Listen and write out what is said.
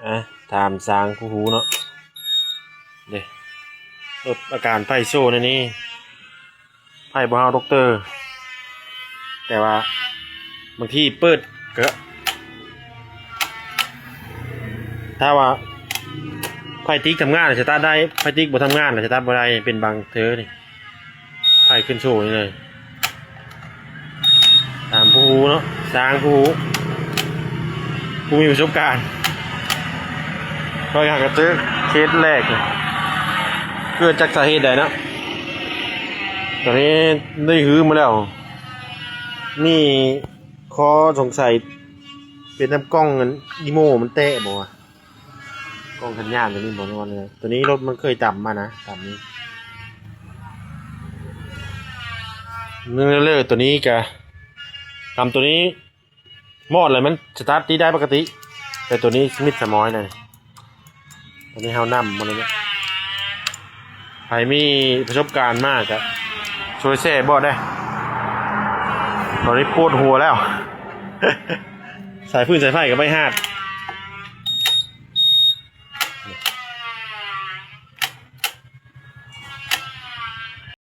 ອ່ະ ຖາມຊ່າງຜູ້ຮູ້ເນາະ ເດ້ ລົດອາການໄຟໂຊແນວນີ້ ໄຟບໍ່ເຮົາດັອກເຕີ ແຕ່ວ່າບາງທີເປີດກະ ຖ້າວ່າໄຟຕິກທຳງານສະຕາດໄດ້ ໄຟຕິກບໍ່ທຳງານສະຕາດບໍ່ໄດ້ ເປັນບາງເທື່ອນີ້ ໄຟຂຶ້ນໂຊນີ້ເລີຍ. ຖາມຜູ້ຮູ້ເນາະ ຊ່າງຜູ້ຮູ້ ຜູ້ມີປະສົບການ ຂ້ອຍຫາກະເຈີເຄສແລກ ເກີດຈາກສາເຫດໃດເນາະ. ຕອນນີ້ໄດ້ຮື້ມາແລ້ວ ມີຂໍ້ສົງໄສ ເປັນນຳກ່ອງອັນອີໂມມັນແຕກບໍ່ວະ? ກ່ອງສັນຍານຕົວນີ້ບໍ່ແນ່ນອນເລີຍ ຕົວນີ້ລົດມັນເຄີຍຕຳມານະ ຕຳນີ້ ເລື່ອງເລີກຕົວນີ້ກະ ຕຳຕົວນີ້ມອດແລ້ວມັນສະຕາດຕິດໄດ້ປົກກະຕິ ແຕ່ຕົວນີ້ມິດສະໝອຍນະ ຕົວນີ້ເຮົານຳໝົດເລີຍເນາະ. ໃຜມີປະສົບການມາກະຊ່ວຍແຊບອກແດ່ ຕອນນີ້ປວດຫົວແລ້ວ ສາຍຟືນສາຍໄຟກະໄປຫາດ